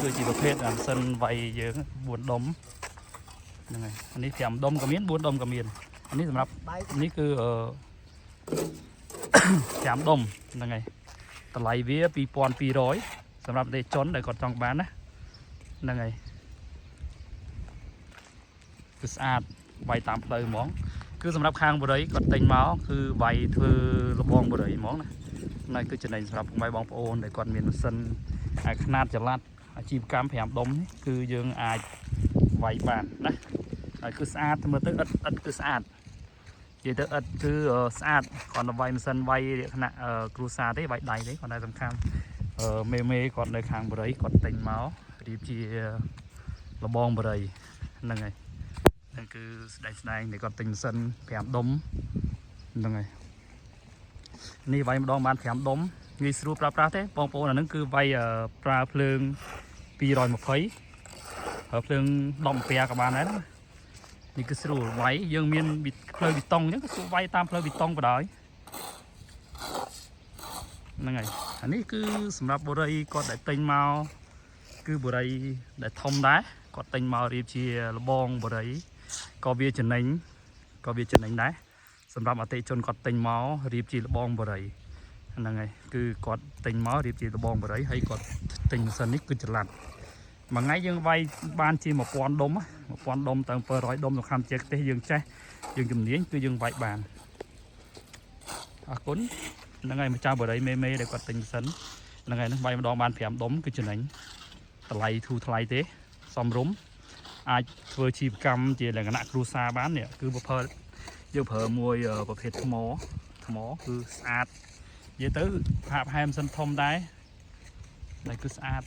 គឺជាប្រភេទអាម៉ាស៊ីនវាយយើង4ដុំហ្នឹងហើយអានេះ5ដុំក៏មាន4ដុំក៏មានអានេះសម្រាប់ បាយ នេះគឺអឺ 5ដុំហ្នឹងហើយតម្លៃវា2200សម្រាប់អតិថិជនដែលគាត់ចង់បានណាហ្នឹងហើយគឺស្អាតវាយតាមផ្លូវហ្មងគឺសម្រាប់ខាងបរិយគាត់ទិញមកគឺវាយធ្វើលបងបរិយហ្មងណាហ្នឹងគឺចំណេញសម្រាប់ពុកម៉ែបងប្អូនដែលគាត់មានម៉ាស៊ីនអាខ្នាតចល័តអាជីវកម្ម5ដុំនេះគឺយើងអាចវាយបានណាហើយគឺស្អាតមើលទៅឥតឥតគឺស្អាត និយាយទៅឥតគឺស្អាតគ្រាន់តែវាយម៉ាស៊ីនវាយលក្ខណៈគ្រួសារទេវាយដៃទេគ្រាន់តែសំខាន់មេមេគាត់នៅខាងបរិយគាត់ទិញមករៀបជាលបងបរិយហ្នឹងហើយហ្នឹងគឺស្ដែងស្ដែងដែលគាត់ទិញម៉ាស៊ីន5ដុំហ្នឹងហើយនេះវាយម្ដងបាន5ដុំងាយស្រួលប្រើប្រាស់ទេបងប្អូនអាហ្នឹងគឺវាយប្រើភ្លើង220ប្រើភ្លើង10អាំពែក៏បានដែរណា នេះគឺស្រួលវាយយើងមានផ្លូវបេតុងអញ្ចឹងក៏ស្រួលវាយតាមផ្លូវបេតុងបណ្ដោយហ្នឹងហើយអានេះគឺសម្រាប់បុរីគាត់ដែលទិញមកគឺបុរីដែលធំដែរគាត់ទិញមករៀបជាលបងបុរីក៏វាចំណេញក៏វាចំណេញដែរសម្រាប់អតិថិជនគាត់ទិញមករៀបជាលបងបុរីហ្នឹងហើយគឺគាត់ទិញមករៀបជាលបងបុរីហើយគាត់ទិញម៉ាស៊ីននេះគឺចល័តមួយថ្ងៃយើងវាយបានជា1000ដុំណា 1000ដុំទៅ700ដុំសំខាន់ជាទេសយើងចេះយើងជំនាញគឺយើងវាយបានអរគុណហ្នឹងហើយម្ចាស់បរិយមេមេដែលគាត់ទិញម៉ាស៊ីនហ្នឹងហើយហ្នឹងវាយម្ដងបាន5ដុំគឺចំណេញតម្លៃធូរថ្លៃទេសមរម្យអាចធ្វើជីវកម្មជាលក្ខណៈគ្រួសារបាននេះគឺប្រភេទយើងប្រើមួយប្រភេទថ្មថ្មគឺស្អាតនិយាយទៅហាក់ហែម៉ាស៊ីនធំដែរតែគឺស្អាត